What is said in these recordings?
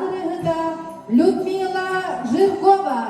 талаан ырыаһыта Людмила Жиркова.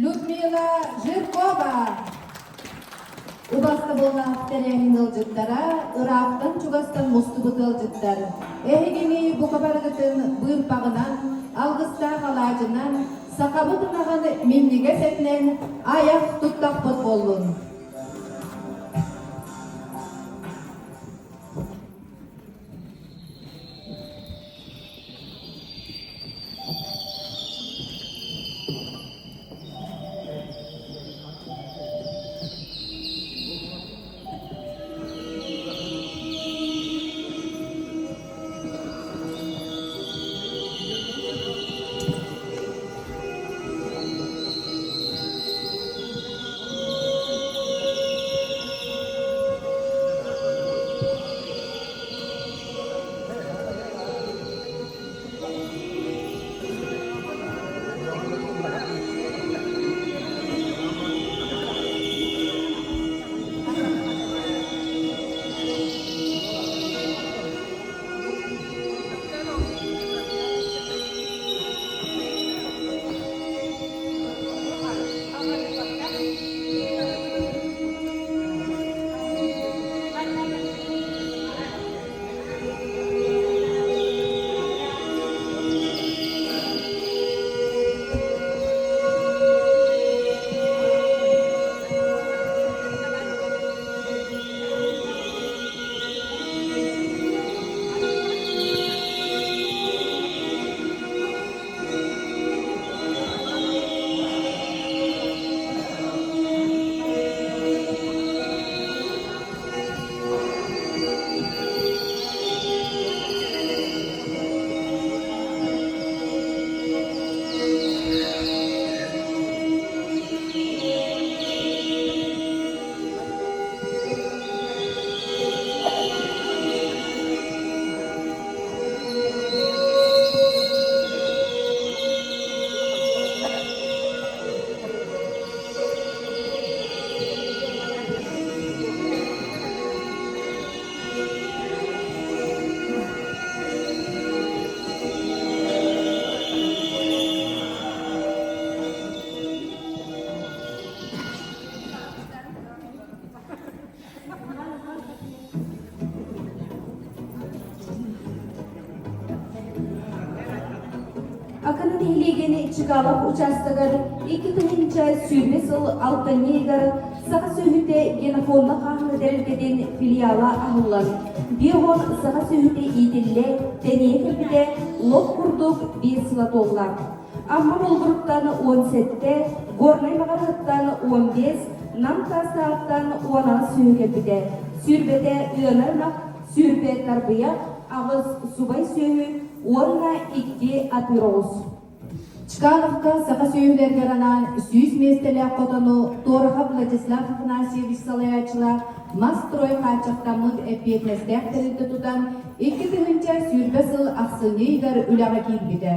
Людмила Жиркова Убастабыллаах тэрээһин ыалдьыттара, ыраахтан-чугастан мустубут ыалдьыттар, эһигини бука барыгытын быырпаҕынан, алгыстаах алаадьынан, сахабыт ынаҕын минньигэс этинэн айах туттахпыт буоллун! Акана нэһилиэгин Чкалов учаастагар 2020 сыл алтынньы ыйыгар Саха сүөһүтэ генофонда хааһына тэрилтэтин филиала аһыллан, биоһон саха сүөһүтэ иитиллэ, тэнийэ кэлбитэ лоп курдук биир сыла туолла. Амма Болугуруттан 17, Горнай Маҕараһыттан 15, Нам Таастааҕыттан 18 сүөһү кэлбитэ. Сүүрбэтэ ыанар ынах, сүүрбэ тарбыйах, аҕыс субай сүөһү уонна икки атыыр оҕус. Чкаловка саха сүөһүлэригэр анаан 100 миэстэлээх хотону Торохов Владислав Афанасьевич салайааччылаах мас-строй хааччахтаммыт эппиэтинэстээх тэрилтэ тутан 2020 сыл ахсынньы ыйыгар үлэҕэ киирбитэ.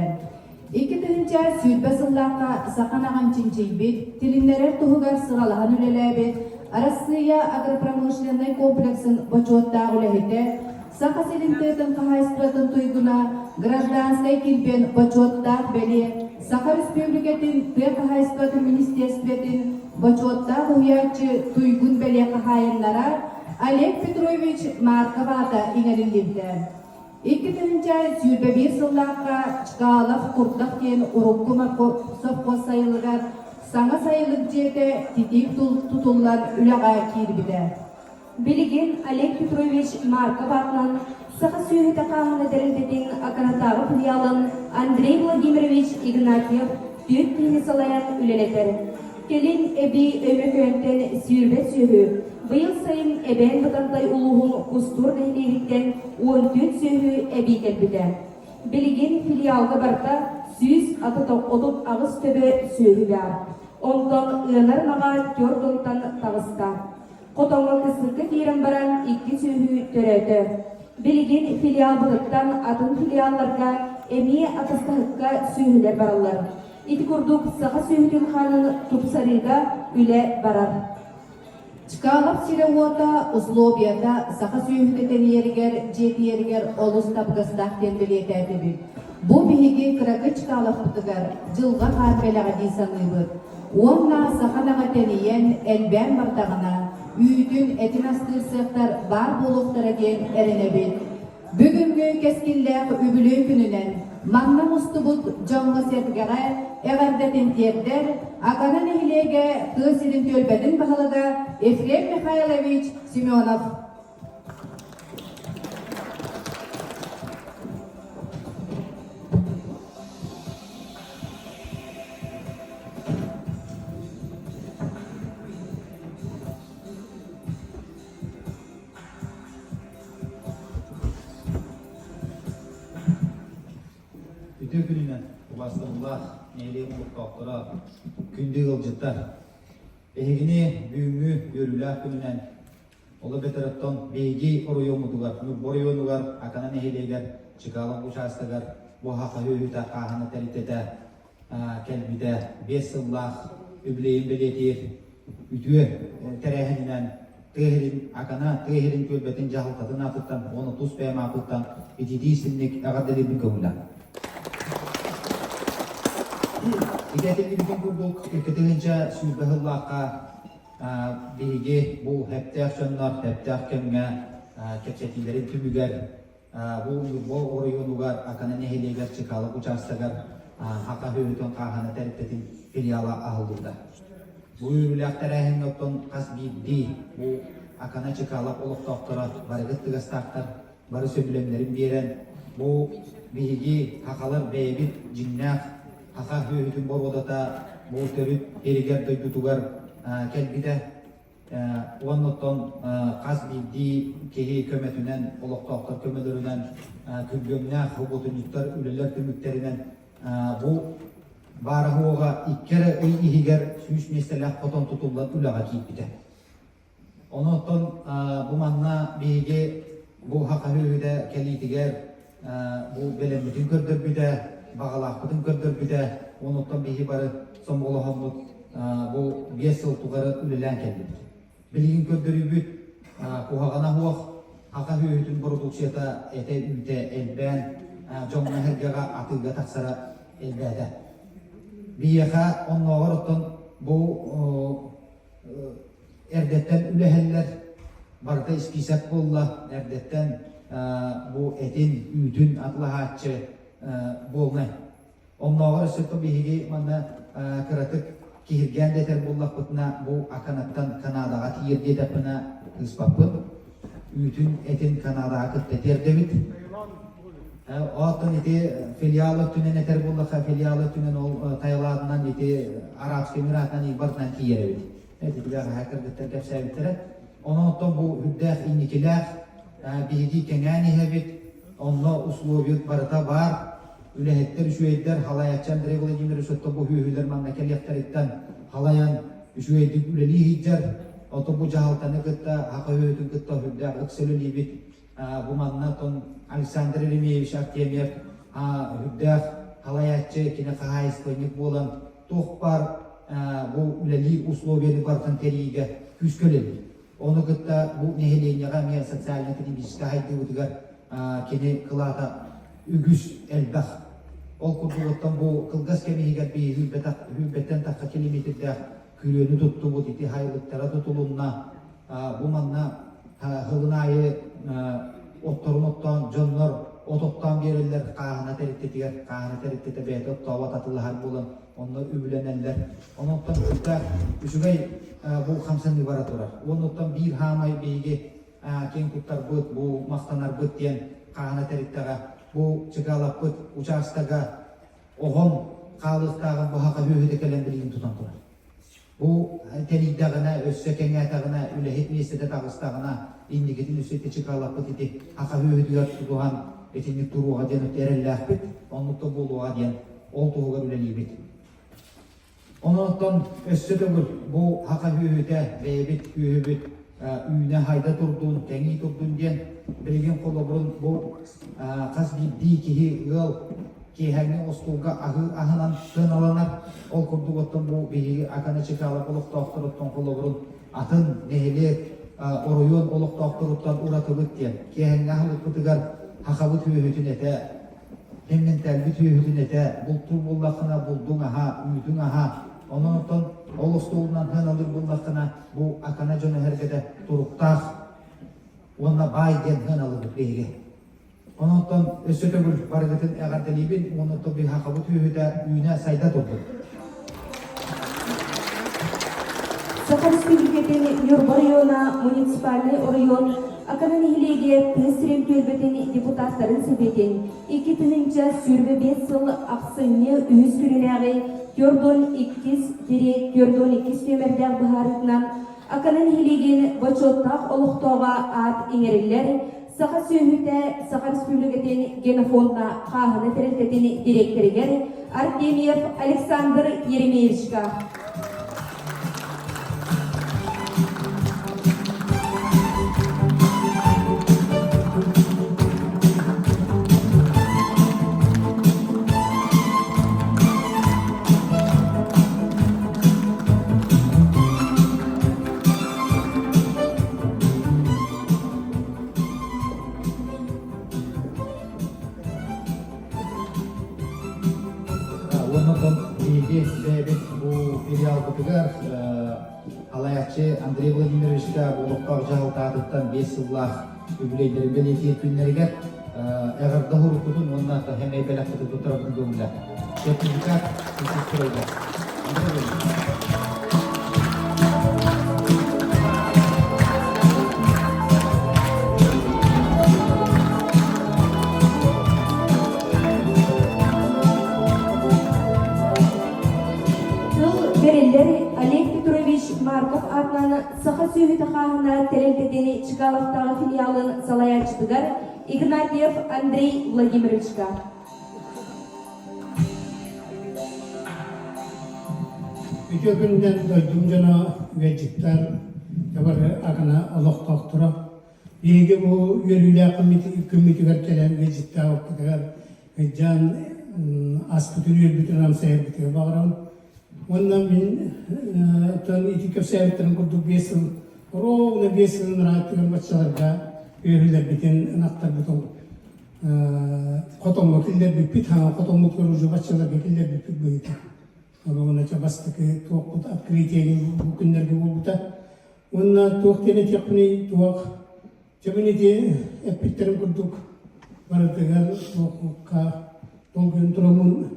2020 сыллаахха саха ынаҕын чинчийбит, тилиннэрэр туһугар сыралаһан үлэлээбит Арассыыйа агропромышленнай комплексын бочуоттаах үлэһитэ, Саха сирин тыатын хаһаайыстыбатын туйгуна, гражданскай килбиэн бочуоттаах бэлиэ, Саха Өрөспүүбүлүкэтин тыа хаһаайыстыбатын министиэрстибэтин бочуоттаах уһуйааччы туйгун бэлиэ хаһаайыннара Олег Петрович Марков аата иҥэриллибитэ. 2021 сыллаахха Чкалов Курдах диэн урукку совхоз сайылыгар саҥа сайылык дьиэтэ титиик тутуллан үлэҕэ киирбитэ. Билигин Олег Петрович Марков аатынан Саха сүөһүтэ хааһына тэрилтэтин Аканатааҕы филиалын Андрей Владимирович Игнатьев түөрт киһини салайан үлэлэтэр. Кэлин эбии Өймөкөөнтөн 20 сүөһү, быйыл сайын Эбээн Бытантай улууһун Кустуур нэһилиэгиттэн 14 сүөһү эбии кэлбитэ. Билигин филиалга барыта 138 төбө сүөһү баар. Онтон ыанар ынаҕа түөрт уонтан таҕыста. Хотоҥҥо кыстыкка киирэн баран икки сүөһү төрөөтө. Билигин филиалбытыттан атын филиалларга эмиэ атастаһыкка сүөһүлэр бараллар. Ити курдук саха сүөһүтүн хаанын тупсарыыга үлэ барар. Чкалов сирэ-уота, условията саха сүөһүтэ тэнийэригэр, дьиэтийэригэр олус табыгастаах диэн бэлиэтээтибит. Бу биһиги кыракый Чкаловпытыгар дьылҕа хаан бэлэҕэ дии саныыбыт. Уонна саха ынаҕа тэнийэн, элбээн бардаҕына, үүтүн, этин астыыр сыахтар баар буолуохтара диэн эрэнэбит. Бүгүҥҥү кэскиллээх үбүлүөй күнүнэн манна мустубут дьоҥҥо-сэргэҕэ эҕэрдэтин тиэрдэр Акана нэһилиэгэ тыа сирин түөлбэтин баһылыга Ефрем Михайлович Семенов. Үтүө күнүнэн убаастабыллаах нэһилиэк олохтоохторо, күндү ыалдьыттар! Эһигини бүгүҥҥү үөрүүлээх күнүнэн Ол эбэтэр оттон биһиги оройуоммутугар, Ньурба оройуонугар, Акана нэһилиэгэр, Чкалов учаастагар бу саха сүөһүтэ хааһына тэрилтэтэ кэлбитэ 5 сыллаах үбүлүөйүн бэлиэтиир үтүө тэрээһининэн тыа сирин Акана тыа сирин түөлбэтин дьаһалтатын аатыттан уонна тус бэйэм ааппыттан ититии синник эҕэрдэлиирбин көҥүлэ. Ити этиллибитин курдук 2020 сыллаахха Биһиги бу һэптээх дьоннор һэптээх кэмҥэ кэпсэтиилэрин түмүгэр бу Ньурба оройуонугар Акана нэһилиэгэр Чыкалов учаастагар Хаха сүөһүтүн хааһына тэрилтэтин филиала аһыллыбыта. Бу үөрүүлээх тэрээһиҥҥэ оттон хас биирдии бу Акана Чыкалов олохтоохторо барыгыт тыгастаахтар бары сөбүлэҥнэрин биэрэн бу биһиги хахалар бэйэбит дьиҥнээх Саха сүөһүтүн боруодата бу төрүт сиригэр дойдутугар кэлбитэ. Уонна оттон хас биирдии киһи көмөтүнэн, олохтоохтор көмөлөрүнэн күргүөмнээх роботунньуктар үлэлэр түмүктэринэн бу баара-суоҕа икки эрэ ый иһигэр 100 миэстэлээх хотон тутуллан үлэҕэ киирбитэ. Онон бу манна биһиги бу саха сүөһүтэ кэлиитигэр бу бэлэммитин көрдөрбүтэ, баҕалаахпытын көрдөрбүтэ, онуттан биһиги бары сомоҕолоһоммут бу 5 сыл тухары үлэлээн кэллибит. Билигин көрдөрүүбүт куһаҕана суох, саха сүөһүтүн бородууксуйата этэ-үүтэ элбээн, дьоҥҥо-сэргэҕэ атыыга тахсара элбээтэ. Биһиэхэ оннооҕор оттон бу эрдэттэн үлэһэллэр, барыта испиисэк буолла, эрдэттэн бу этин, үүтүн атылаһааччы буолнай. Оннооҕор өссө биһиги манна кыратык киһиргээн да этэр буоллахпытына, бу Аканаттан Канадаҕа тиийэр диэтэхпинэ кыыспаппын. Үүтүн, этин Канадаҕа кытта тиэрдэбит. Оттон ити филиал өттүнэн этэр буоллахха, филиал өттүнэн ол Таиландынан ити Арабскай Эмиратынан барытынан тиийэр эбит. Ити бэҕэһээ кыргыттар кэпсээбиттэрэ. Онон оттон бу үрдээх инникилээх биһиги кэҥээн иһэбит, онно условият барыта баар. үлэһиттэр үчүгэйдэр халайааччы Андрей Владимирович отто бу үһүлэр манна кэлиэхтэриттэн халайан үчүгэйдик үлэлии сылдьар. Ото бу дьаһалтаны кытта хаха үһүтүн кытта үрдээх ыкса үлэлиибит. Бу манна тон Александр Еремеевич Артемьев үрдээх халайааччы кини хаһаайыстыбанньык буолан туох баар бу үлэлиир условияны барытын тэрийиигэ күүскэ үлэлиир. Ону кытта бу нэһилиэнньэҕэ эмиэ социально-экономическай сайдыыбытыгар кини кылаата үгүс элбэх. Ол курдук оттон бу кылгас кэм иһигэр биһиги сүүрбэттэн тахса километрдээх күрүөнү туттубут, ити хайылыктара тутулунна. Бу манна сылын аайы отторун оттоон дьоннор от оттоон биэрэллэр хааһына тэрилтэтигэр, хааһына тэрилтэтэ бэйэтэ оттообот атыылаһар буолан онно үбүлэнэллэр. Онон кытта үчүгэй бу хамсаныы бара турар. Уонуттан биир хаамай биһиги киэн туттарбыт, бу махтанарбыт диэн хаана тэрилтэҕэ бу Чыкаалаппыт учаастага оҕом хаалыахтааҕын баһаха үөһүтэ кэлэн билигин тутан турар. Бу тэрийдэҕинэ, өссө кэҥээтэҕинэ, үлэһит миэстэтэ таҕыстаҕына, инникитин өссө ити Чыкаалаппыт ити хаха үөһүтүгэр тутуһан итинник туруоҕа диэн эрэллээхпит, оннук да буолуоҕа диэн ол туһугар үлэлиибит. Онон өссө төгүл бу саха сүөһүтэ бэйэбит сүөһүбүт үүнэ-хайда турдун, кэҥии турдун диэн билигин холобурун бу хас биирдии киһи ыал киэһээҥҥи остуолга аһыы аһынан сыаналанар. Ол курдук оттон бу биһиги Акана Чыкаалап олохтоохторуттан холобурун атын нэһилиэк оройуон олохтоохторуттан уратыбыт диэн киэһээҥҥи аһылыкпытыгар сахабыт сүөһүтүн этэ Кэмминтээлбит үөһүтүн этэ, бултуур буоллаххына булдуҥ аһа, үүтүҥ аһа, онон оттон ол остуолунан сыаналыыр буоллаххына, бу Акана дьоно эһэргэтэ туруктаах уонна баай диэн сыаналыыбыт биһиги. Онон өссө төгүл барыгытын эҕэрдэлиибин уонна оттон биһиэхабыт үөһүтэ үүнэ-сайда турдун. Саха Республикатын Ньурба района муниципальнай оройуон Акана нэһилиэгэ тыа сирин түөлбэтин депутаттарын сэбиэтин 2025 сыл ахсынньы үһүс күнүнээҕи 42 тири 42 нүөмэрдээх быһаарыытынан Акана нэһилиэгин бочуоттаах олохтооҕо аат иҥэриллэр Саха сүөһүтэ Саха Республикатын генофонда хааһына тэрилтэтин дириэктэригэр Артемьев Александр Еремеевичка. Уонна оттон биһиги бэйэбит бу филиалбытыгар салайааччы Андрей Владимировичка бу олохтоох дьаһалта аатыттан 5 сыллаах үбүлүөйдэрин бэлиэтиир күннэригэр эҕэрдэ уһуруккутун уонна хэмэй бэлэхпитин туттарабытын көҥүлэ. Сертификат Андрей Владимирович. Тыл бэриллэр Олег Петрович Марков аатынан Саха сүөһүтэ хааһына тэрилтэтин Чкаловтааҕы филиалын салайааччытыгар Игнатьев Андрей Владимировичка. Үтүө күнүнэн дойдум дьоно, ыалдьыттар, бары Акана олохтоохторо. Биһиги бу үөрүүлээх күммүтүгэр кэлэн ыалдьыттаабыппытыгар ыдьаан аспытын үөрбүтүн амсайарбытыгар баҕарабын. Уонна мин оттон ити кэпсээбиттэрин курдук 5 сыл ровно 5 сылын ырааттыгар баччаларга үөрүүлэрбитин ынахтарбытын хотоҥҥо киллэрбиппит, хаҥа хотоммутугар уже баччаларга киллэрбиппит быһыыта. Ону бастакы туохпут открытие бу күннэргэ буолбута. Уонна туох диэн этиэхпиний, туох дьэ ити эппиттэрин курдук барытыгар туохха долгуйан тураммын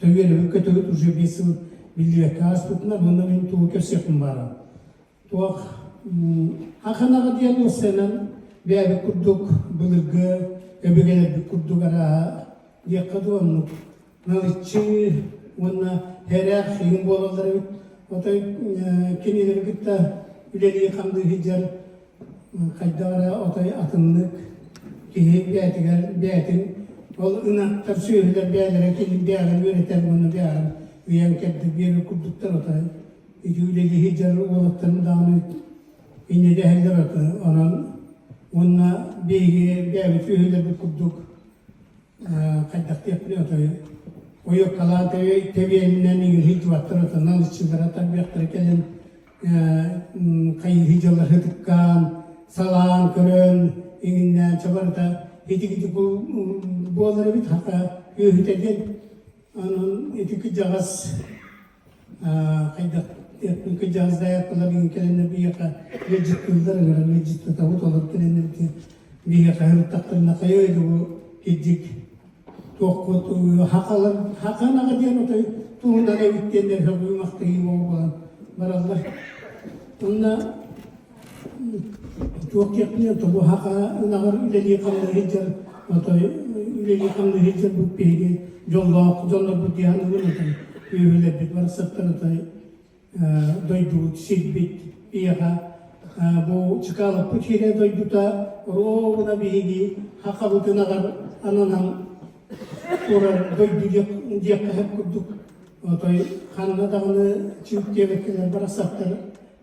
төүөрөбүт көтөбүт уже 5 сыл биллибэккэ ааспытынан уонна мин тугу кэпсиэхпин баарам. Туох Аканаҕа диэн уопсайынан бэйэбит курдук былыргы өбүгэлэрбит курдук арааһа диэххэ дуу оннук налыччы уонна хэрэх иһин буолаллар эбит. Отой кинилэри кытта үлэлии-хамныы сылдьар хайдах эрэ отой атыннык киһи бэйэтигэр бэйэтин Ол ынахтар сүөһүлэр бэйэлэрэ кэлин бэйэҕин үөрэтэр уонна бэйэҕин үйэн кэрдик биэрэр курдуктар отой ити үлэлии сылдьар уолаттарым даҕаны инньэ дэһэллэр отой онон уонна биһиги бэйэбит сүөһүлэрбит курдук хайдах диэхпиний отой ойуоккалаан тэбиэнинэн иҥин сылдьыбаттар отой налыччылара тарбыахтара кэлэн хайыһыы дьаллар ытыккаан, салаан көрөн, иҥиннээн чабарыта ити буолар эбит хака үөһүтэ диэн онон ити кыдьаҕас хайдах кыдьаҕас дайааккалар иҥин кэлэннэр биһиэхэ ыалдьыттыыллар ыҥыран ыалдьыттатабыт олор кэлэннэр биһиэхэ ырыттахтарына хайа бу кирдьик туохпут хахалар хаханаҕа диэн отой туһунан эбит диэннэр сөҕүү-махтайыы буолан бараллар. Онно туох диэхпиний тобу хаха ынаҕар үлэлии хамныы сылдьар отой үлэлии хамныы сылдьарбыт биһиги дьоллоох дьоннорбут дии саныыбын отой үөһүлэрбит барахсаттар отой дойдубут сирбит ийэҕэ бу Чкаловпыт сирэ дойдута ровно биһиги хахабытын аҕар ананан турар дойду диэххэ сөп курдук отой ханна даҕаны чыып диэбэккэлэр барахсаттар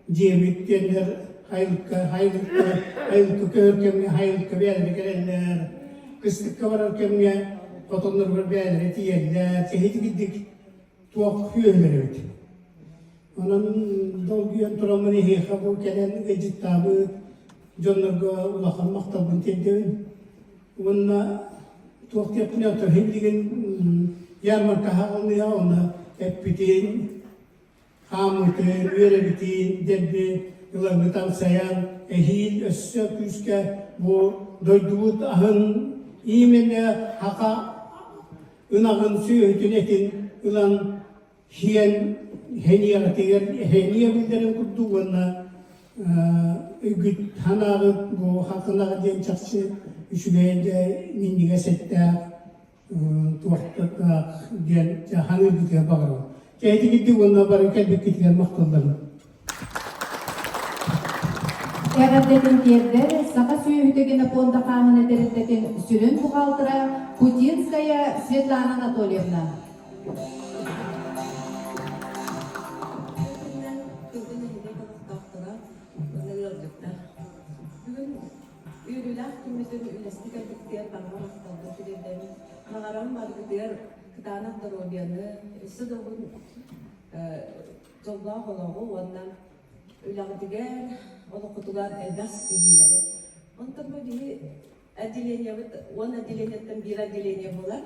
дьиэбит диэннэр хайылыкка хайылыкка хайылыкка көһөр кэмҥэ хайылыкка бэйэлэрэ кэлэллэр кыстыкка барар кэмҥэ хотонноругар бэйэлэрэ тиийэллэр киһитигирдик туох үөһүлэр эбит. Онон долгуйан тураммын эһиэхэ бу кэлэн ыалдьыттаабыт дьоннорго улахан махталбын тиэрдэбин. Уонна туох диэхпиний оттон билигин ярмарка аһаҕалыа онно эппитин, хааммытын, үөрэбитин дэлби ылаҥҥыт амсайан эһиил өссө күүскэ бу дойдубут аһын именно хака ынаҕын сүөһүтүн этин ылан сиэн сэниэҕитигэр сэниэ биллэрин курдук уонна өйгүт санааҕыт бу хахынаҕа диэн чахчы үчүгэй дьэ минньигэс эттээх туохтаах диэн саныыргытыгар баҕарабын. Кэһэтигирдик уонна бары кэлбиккитигэр махталларым. Эҕэрдэтин тиэрдэр Саха сүөһүтэ генопуонда хааһына тэрилтэтин сүрүн бухгалтера Путинская Светлана Анатольевна. Бүгүн үөрүүлээх күммүтүн үллэстэ кэлбиккитигэр барҕа махталбын тириэрдэбин. Баҕарабын барыгытыгар кытаанах доруобуйаны, өссө да уһун дьоллоох олоҕу уонна үлэҕитигэр, олоххутугар элбэх ситиһиилэри. Онтон бу биһи отделениебыт 10 отделениеттан биир отделение буолар.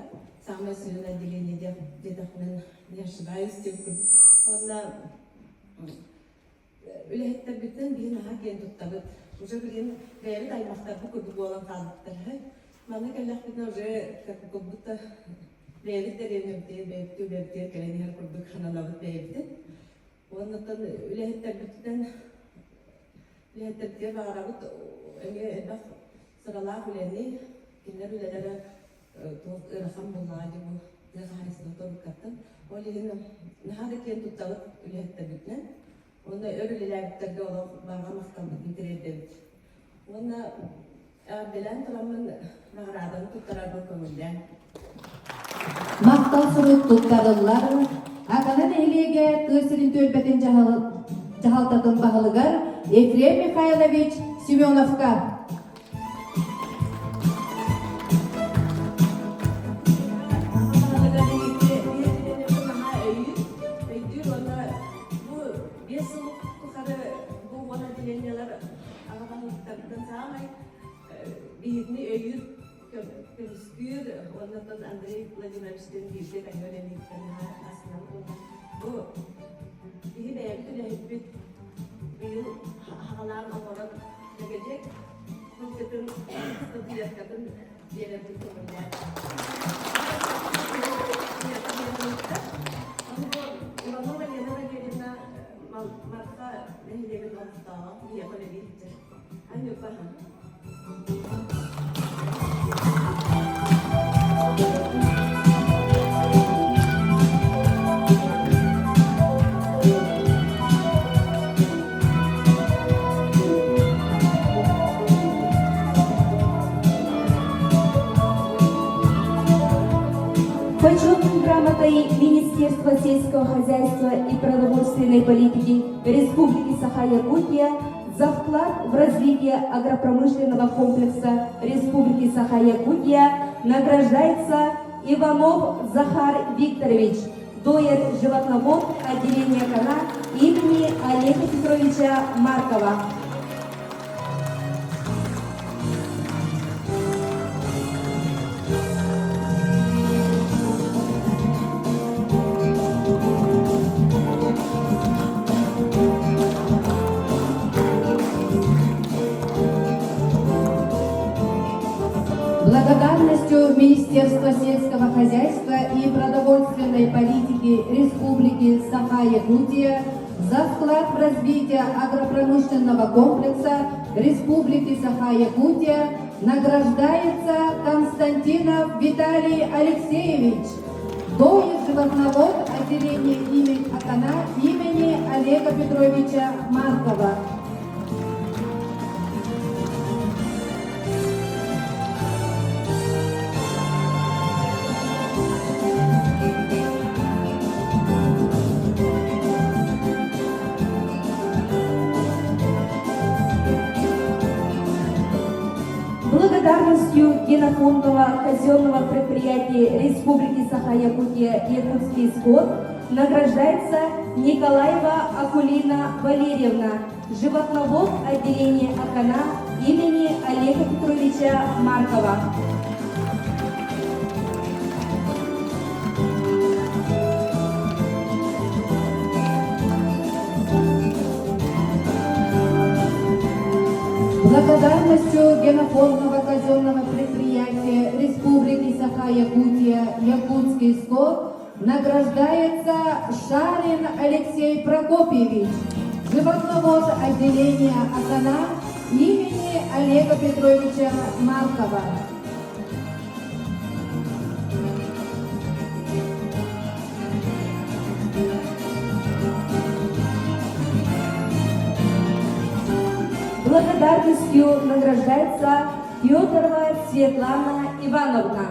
Самое сүрүн отделение диэтэхпинэ не ошибаюсь диэбиппин. Уонна үлэһиттэрбиттэн биһи наһаа киэн туттабыт. Уже билигин бэйэбит аймахтарбыт курдук буолан хаалбыттар. Манна кэллэхпитинэ уже как будто бэйэбит дэриэбинэбитигэр, бэйэбит үлэбитигэр кэлэн иһэр курдук сананабыт бэйэбитин. Уоннаттан үлэһиттэрбититтэн үлэһиттэрбитигэр баҕарабыт эмиэ элбэх сыралаах үлэни, кинилэр үлэлэрэ туох ыарахан буоллаҕа дии бу тыа хаһаайыстыбата уруккаттан. Ол иһин наһаа да киэн туттабыт үлэһиттэрбитинэн. Уонна өр үлэлээбиттэргэ олох барҕа махталбытын тириэрдэбит. Уонна эҕэрдэлээн тураммын наҕарааданы туттарарбар көҥүллээн. Махтал сурук туттарыллар. Акана нэһилиэгэ тыа сирин түөлбэтин дьаһалтатын баһылыгар Ефрем Михайлович Семеновка. Өйдүүр уонна бу 5 сыл тухары бу уон отделениелар аҕа баһылыктарыттан саамай биһигини өйүүр, көмүскүүр уонна Андрей Владимировичтыын бииргэ тэҥҥэ үлэлииртэн наһаа астынабыт. Бу биһи бэйэбит үлэһиппит быйыл хаҕалаан оҥорон Лэгэдьик сылгытын статуэткатын биэрэрбин көҥүллээн. Иванова Лена Валерьевна Марха нэһилиэгин олохтооҕо биһиэхэ үлэлии сылдьар. Анюта. Грамотой Министерства сельского хозяйства и продовольственной политики Республики Саха-Якутия за вклад в развитие агропромышленного комплекса Республики Саха-Якутия награждается Иванов Захар Викторович, доер животновод отделения Кана имени Олега Петровича Маркова. Благодарностью Министерства сельского хозяйства и продовольственной политики Республики Саха-Якутия за вклад в развитие агропромышленного комплекса Республики Саха-Якутия награждается Константинов Виталий Алексеевич, доец животновод отделения имени Акана имени Олега Петровича Маркова. Благодарностью генофондового казенного предприятия Республики Саха-Якутия «Якутский скот» награждается Николаева Акулина Валерьевна, животновод отделения Акана имени Олега Петровича Маркова. Благодарностью генофондного казенного предприятия Республики Саха-Якутия «Якутский скот» награждается Шарин Алексей Прокопьевич, животновод отделения Акана имени Олега Петровича Маркова. Благодарностью награждается Федорова Светлана Ивановна.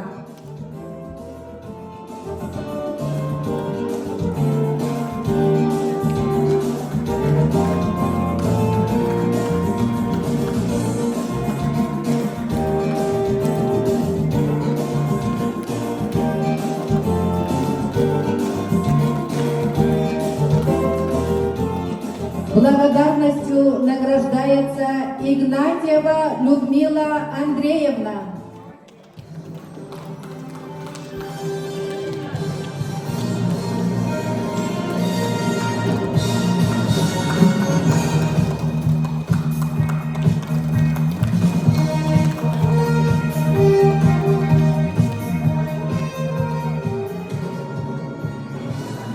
Благодарностью награждается Игнатьева Людмила Андреевна.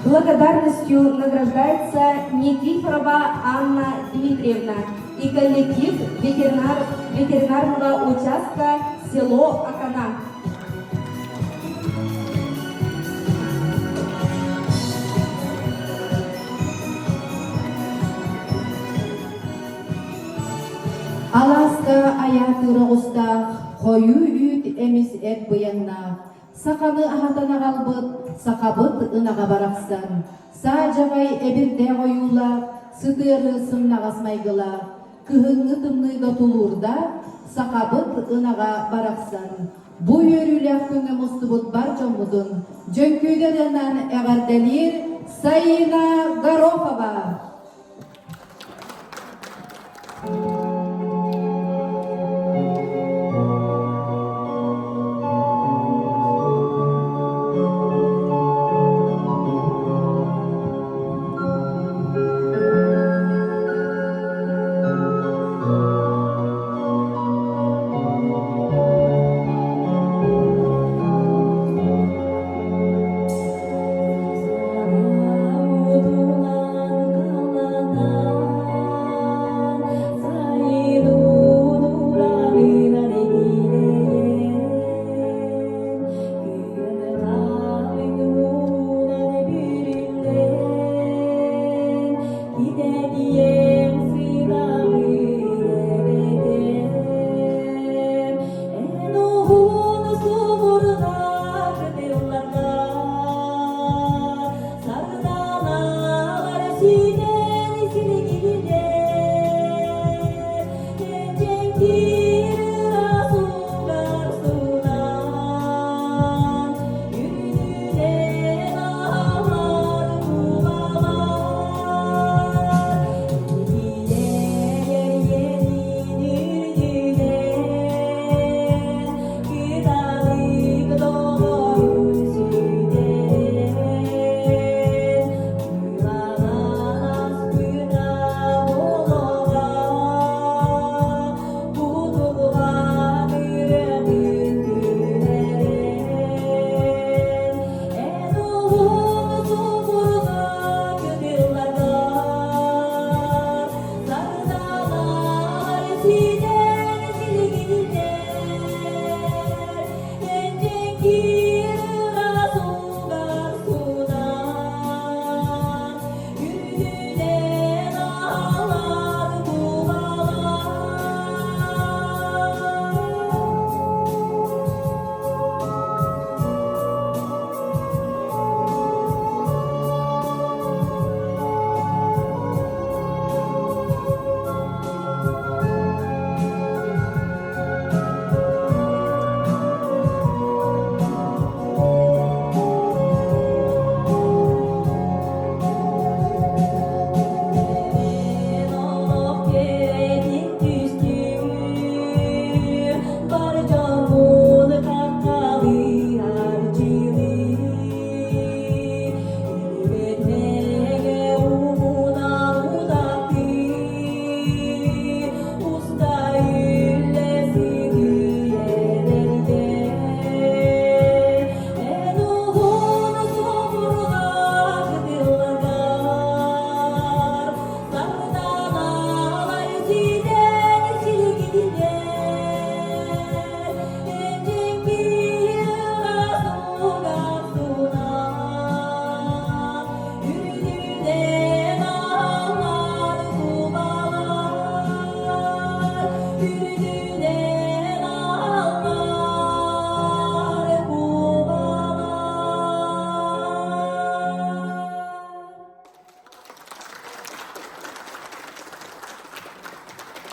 Благодарностью награждается Никифорова Анна Дмитриевна и коллектив ветеринарного участка село Акана. Алааска айаатыыр оҕустаах, хойуу үүт эмис эт быйаҥнаах, саханы аһатан аҕалбыт сахабыт ынаҕа барахсан, саадьаҕай эбирдээх ойуулаах, сытыары сымнаҕас майгылаах, кыһыҥҥы тымныыга тулуурдаах сахабыт ынаҕа барахсан. Бу үөрүүлээх күҥҥэ мустубут бар дьоммутун Дьөҥкүүдэ ырыанан эҕэрдэлиир Саина Горохова.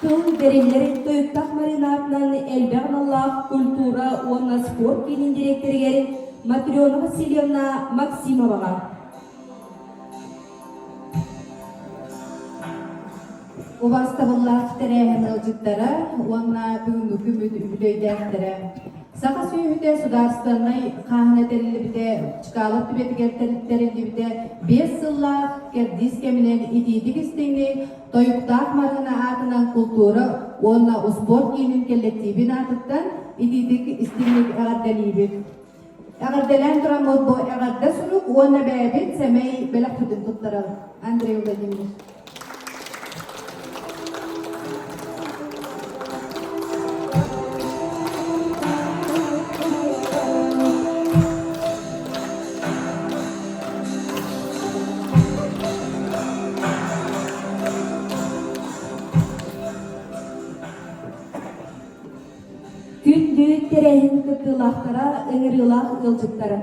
Тыл бэриллэр Тойуктах Марина аатынан элбэх аналлаах культура уонна спорт киинин дириэктэригэр Матрена Васильевна Максимоваҕа. Убаастабыллаах тэрээһин ыалдьыттара уонна бүгүҥҥү күммүт үбүлүөйдээхтэрэ. Саха сүөһүтэ судаарыстыбаннай хааһына тэриллибитэ, Чкалов түбэтигэр тэриллибитэ 5 сыллаах кэрдиис кэминэн итиитик истиҥник Тойуктаах Марыына аатынан култуура уонна успуорт киинин кэллэктиибин аатыттан итиитик истиҥник эҕэрдэлиибит. Эҕэрдэлээн тураммыт бу эҕэрдэ сурук уонна бэйэбит сэмэй бэлэхпитин туттарабыт. Андрей Владимирович. Күндү тэрээһин кыттыылаахтара, ыҥырыылаах ыалдьыттара!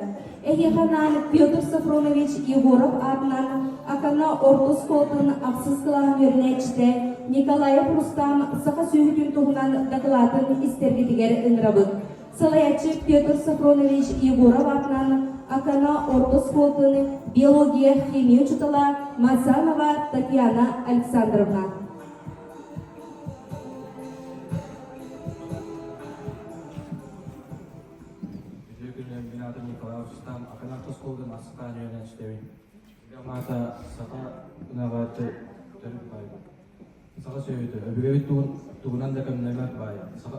Эһиэхэ анаан Петр Софронович Егоров аатынан Акана орто оскуолатын ахсыс кылааһын үөрэнээччитэ Николаев Рустам саха сүөһүтүн туһунан дакылаатын истэргитигэр ыҥырабыт. Салайааччы Петр Софронович Егоров аатынан Акана орто оскуолатын биология, химия учуутала Мазанова Татьяна Александровна. Үтүө күнүнэн мин аатым Николай Рустам, Акана орто оскуолатын ахсыс үөрэнээччитэбин. Аата саха ынаҕа төрүт баайбыт. Саха сүөһүтэ өбүгэбит тугунан да көмнөммөт баайа. Саха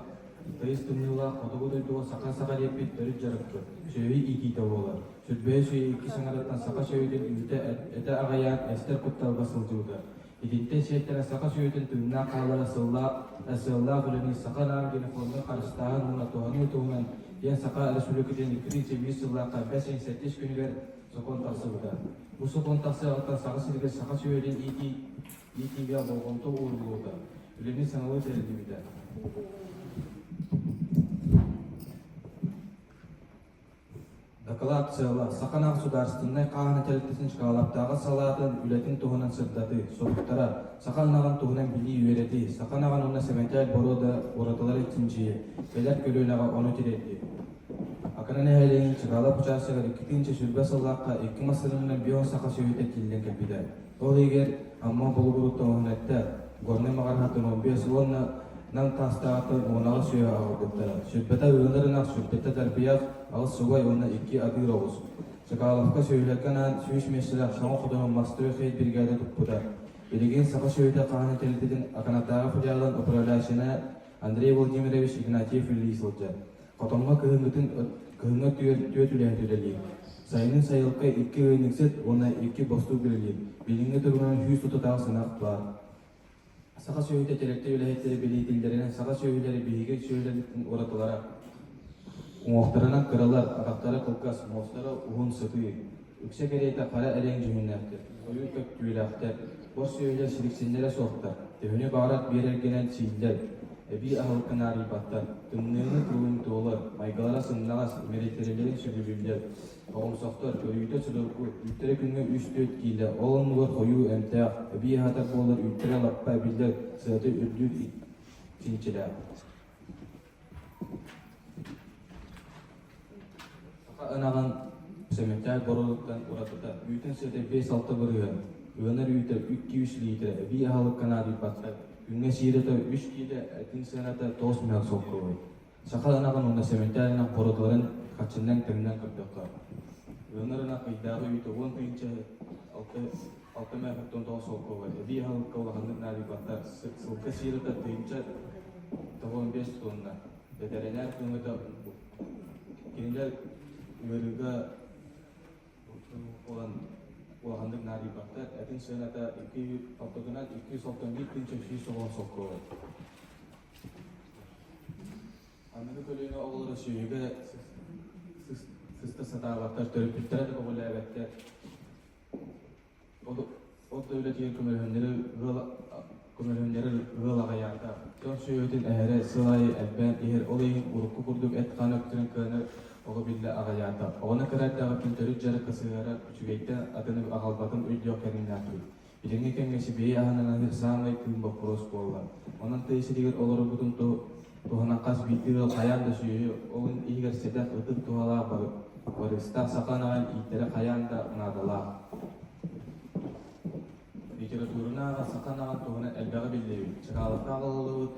тыйыс тымныылаах хотугу дойдуга саха-саха диэппит төрүт дьарыкпыт, сүөһү иитиитэ буолар. Сүрбэһи сүөһү икки саҥарыттан саха сүөһүтүн үүтэ этэ аҕыйаан эстэр кутталга сылдьыбыта. Итинтэн сиэттэрэн саха сүөһүтүн тыыннаах хааллара сыаллаах үлэни Саха анаан генофонда харыстааһын уонна туһаныы туһунан диэн Саха Республикатын 201 сыллаахха бэс ыйын сэттис күнүгэр сокуон тахсыбыта. Бу сокуон тахсыаҕыттан Саха сиригэр саха сүөһүтүн иитиигэ болҕомто ууруллубута, үлэни саҥалыы тэриллибитэ. Дакылаат. Дакылаат сыала: Саха государственнай хааһына тэрилтэтин Чкаловтааҕы салаатын үлэтин туһунан сырдатыы, соруктара, саха ынаҕын туһунан билии-үөрэтии, саха ынаҕын уонна сэмэнтээл боруода уратыларын чинчийии, кэлэр көлүөнэҕэ ону тириэрдии. Акана нэһилиэгин Чкалов учаастагар 2020 сыллаахха икки массыынанан био саха сүөһүтэ тиллэн кэлбитэ. Ол иһигэр Амма Болугуруттан уһунэтта, Горнай Маҕарыһыттан 15 уонна Нам Таастааҕыттан 16 сүөһү аҕалбыттара. Сүрбэтэ ыанар ынах, сүрбэтэ тарбыйах, аҕыс субай уонна икки атыыр оҕус. Чкаловка сүөһүлэргэ анаан 100 миэстэлээх саҥа хотону Мастрой хейт биригээдэ туппута. Билигин саха сүөһүтэ хаһан тэрилтэтин Аканатааҕы филиалын управляющайа Андрей Владимирович Игнатьев үлэлии сылдьар. Хотоҥҥо кыһыҥҥытын кыһыҥҥы түөрт үлэһит үлэлиир. Сайынын сайылыкка икки ыанньыксыт уонна икки бостуук үлэлиир. Билиҥҥи туругунан 136 сынах баар. Саха сүөһүтэ тэрилтэ үлэһиттэрэ билиитиллэринэн саха сүөһүлэрэ биһиги сүөһүлэрбитин уратылара. Уҥуохтарынан кыралар, атахтара кылгас, муостара уһун сытыы. Үксэ кэриэтэ хара эрэҥ дьүһүннээхтэр, хойуу көптүүлээхтэр, бор сүөһүлэр сириксиннэрэ суохтар, төһөнү баҕарар биэрэргинэн сииллэр, эбии аһылыкка наадыйбаттар, тымныыны тулумтуолар, майгылара сымнаҕас, имэритэрилэрин сөбүлүүллэр, оҕомсохтор, көрүүтэ судургу, үүттэрэ күҥҥэ үс-түөрт киилэ, ол оннугар хойуу эмтээх, эбии аһатар буолар үүттэрэ лаппа эбиллэр, сыата үрдүүр чинчилээх. Саха ынаҕын сэмэнтээл боруодуттан уратыта үүтүн сыата 5-6 бырыһыан, ыанар үүтэ 2-3 лиитирэ, эбии аһылыкка наадыйбаттар, күҥҥэ сиирэтэ 3 киилэ, этин сыаната 9 мөл солкуобай. Саха ынаҕын уонна сэмэнтээл ынах боруодаларын харчынан тэҥнээн көрдөххө, ыанар ынах ыйдааҕы үүтэ 10 тыһыынча 6 мөл 9 солкуобай, эбии аһылыкка улаханнык наадыйбаттар, сылга сиирэтэ 1095 тонна. Бэтэринээр көмөтө кинилэр ыарыыга буолан улаханнык наадыйбаттар. Этин сыаната икки ортотунан 291 тыһыынча 190 солкуобай. Аныгы көлүөнэ оҕолоро сүөһүгэ сыста сатаабаттар, төрөппүттэрэ да көҕүлээбэттэр. От да үлэтигэр көмөлөһөннөрү ыал көмөлөһөннөрү ыал аҕыйаата. Дьон сүөһүтүн эһэрэ сыл аайы элбээн иһэр, ол иһин урукку курдук эт-хаан өттүнэн кыанар оҕо биллэ аҕыйаата. Оҕону кыра эрдэҕиттэн төрүт дьарыкка сыһыарар үчүгэйтэн атыны аҕалбатын өйдүөх кэриҥнээхпит. Билиҥҥи кэмҥэ сибиэһэй аһынан аһыыр саамай тыын боппуруос буолла. Онон тыа сиригэр олорорбутун туһунан хас биирдии ыал хайаан да сүөһү, ол иһигэр сэдэх, ытык туһалаах барыстаах саха ынаҕын ииттэрэ хайаан да наадалаах. Литератураны ааҕа саха ынаҕын туһунан элбэҕи биллибит, Чкаловка аҕалыллыбыт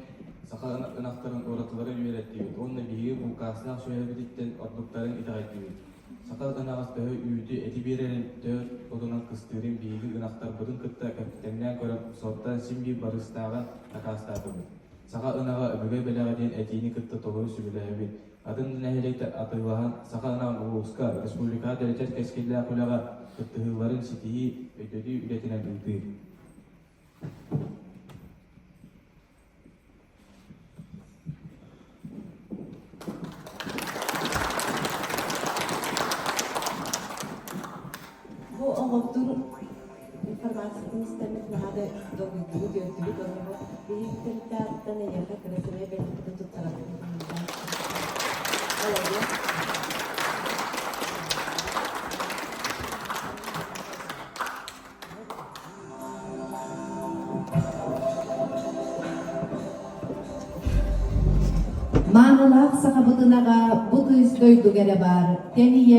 саха ынахтарын уратыларын үөрэттибит уонна биһиги булкаастаах сүөһүбүтүттэн ордуктарын итэҕэйдибит. Саха ынаҕас төһө үүтү, эти биэрэрин, төһө отунан кыстыырын биһиги ынахтарбытын кытта тэҥнээн көрөн, суоттаан син биир барыстааҕын дакаастаатыбыт. Саха ынаҕа өбүгэ бэлэҕэ диэн этиини кытта толору сөбүлэһэбит. Атын нэһилиэктэр атыылаһан, саха ынаҕын улууска, республикаҕа дэлэтэр кэскиллээх үлэҕэ кыттыһыыларын ситиһии, өйдөтүү үлэтинэн ыытыы. Бу оҕобутун информациятын истэммит наһаа да долгуйдубут, үөрдүбүт уонна бу биһиги тэрилтэҕиттэн эйиэхэ кыра сэмэй бэлэхпитин туттарабыт. Молодец. Маанылаах сахабыт ынаҕа бу тыйыс дойдуга эрэ баар тэнийэ.